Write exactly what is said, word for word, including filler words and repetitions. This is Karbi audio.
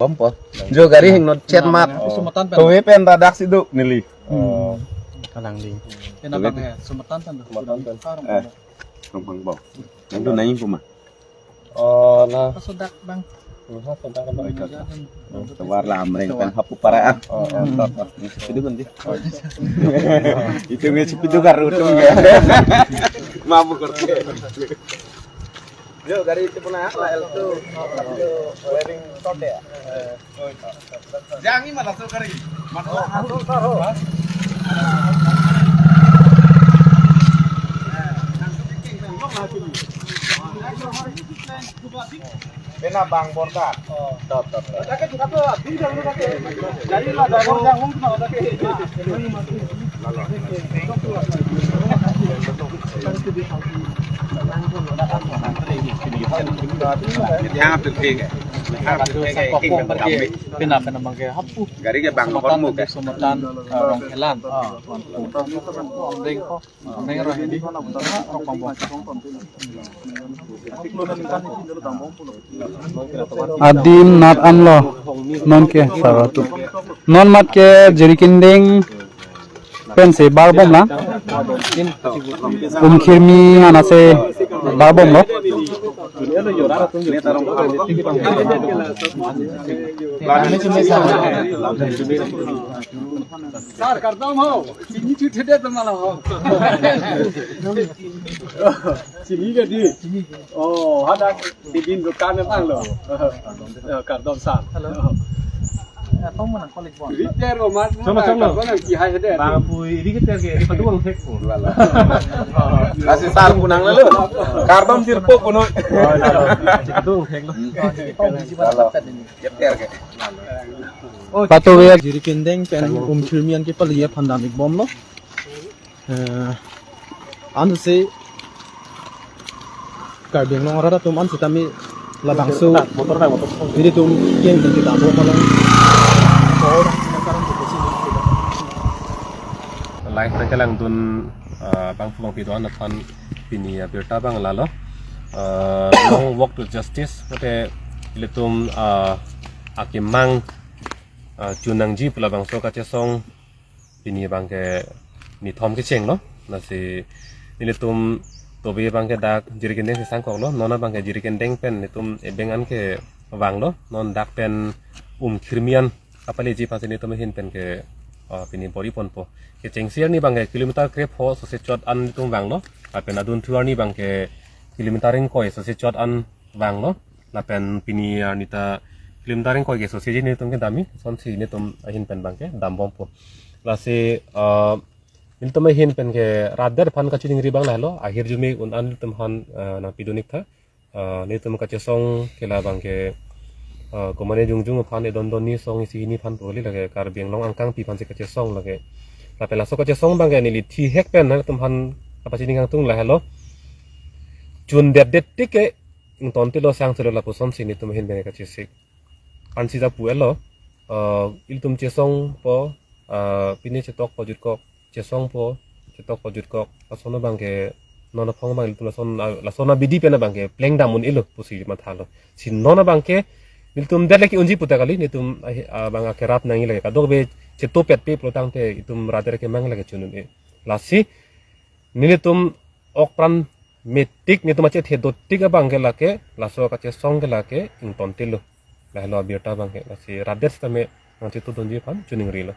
Bompo. Jo gari hingno chet mat. Sumatan pen. Towe pen ta daksi do neli. Hmm. Kalang di. Pen abang ya, sumatan pen. Sumatan pen. Karong Eh, bang. Rong bang bang. Nang do nai puma. Oh, na. Pasodak bang. Pasodak bang. Tawar lamreng pen hapu para ah. Oh, oh, oh, oh. Itu kan di. Itu nge sepitu karutung ya. Mabuk kerja. Yo, gari itu puna lah L two. Wedding short ya. Jangan malah so gari. Mana masuk sar ho. Bena bang borda. Tot, tot, tot. Thang aphi thek. Thang aphi thek. Pena pena bang ke hapu. Gari ke bang Sumatan, hormu ke. Sumatan, eh, Rongkhelan. Ah, Rongkhelan. Rongkhelan. Rongkhelan. Adim nat anlo. Non ke saratu. Non mat ke Jirikindeng pensi barbom la. Umkhirmi anase barbomlo. Sar kardom ho. Chini chu thede to mala ho. Chini ke di. Oh, hadak di bin dukan na tanglo. Eh, kardom sar. Hello. Apa mo nang kolek bon? Riter o mas mo. Chalo, chalo. Kardom nang ki hai hede. Bang pui di keter ke di paduang thek ko. Lasi sar punang lalu. Kardom sirpo kuno. Paduang thek lo. Lalo. Keter ke. Patuwe Jirikindeng pen Umkhirmi an kepali aphan dam-ik bomlo. Eh, ansi Karbi Anglong arat atum an sitame labangso motor na motor. Nelitum keng keng kita bo malang. Live nangkelangdun, eh, bangphu bangphi do-an aphan pini abirta bang lalo. Eh, long walk to justice, mate ilitum, eh, akemang, eh, chun nangji pu labangso kachesong pini bang ke nithom kechenglo. Lasi nelitum tobe bang ke dak Jirikindeng si sangkoklo. Non abang ke Jirikindeng pen nelitum ebeng an kevanglo. Non dak pen Umkhirmi an kapaleji aphansi nelitum ahin pen ke, ah, pini bor-i ponpo. Kechengsi arni bang ke kilometer krepho sose chot an nelitum vanglo. Lapen adunthu arni bang ke kilometer ingkoi sose chot an vanglo. Lapen pini arni ta kilometer ingkoi ke sose ji nelitum kedam-i, lasonsi nelitum ahin pen bang ke dam bompo. Lasi, ah, nelitum ahin pen ke rat det aphan kachiningri bang lahelo, ahirjume un-an nelitum aphan, ah, nangpidun-ik tha. Ah, nelitum kachesong ke la bang ke, ah, komane jongjung aphan, edon donni song isi hini aphan pu kali, lake Karbi Anglong angkangpi aphansi kachesong lake. Lapen laso kachesong bang ke neli thihek pen nangtum aphan kapachining kangtung lahelo. Chundet det tik ke ingtontilo, sangthulo lapusonsi nelitum ahin pen kachesik. Ansi ta pu-etlo, ah, ilitum chesongpo, ah, pine chetokpo jutkok, chesongpo, chetokpo jutkok. Lason abang ke non aphong abang ilitum lason, ah, lason abidi pen abang ke plengdam un-elo pusi mathalo. Si non abang ke nelitum det le ke-unji puta kali, nelitum, ah, abang akerap nangji lake. Kadokave chetopetpe pulotangte itum rat det kemang lake chun un-e. Lasi nelitum okpran metik, nelitum achethe dotik abang ke lake, laso kachesong ke lake ingtontilo. Lahelo abirta bang ke, lasi rat det sitame nangchetudunji aphan chiningrilo.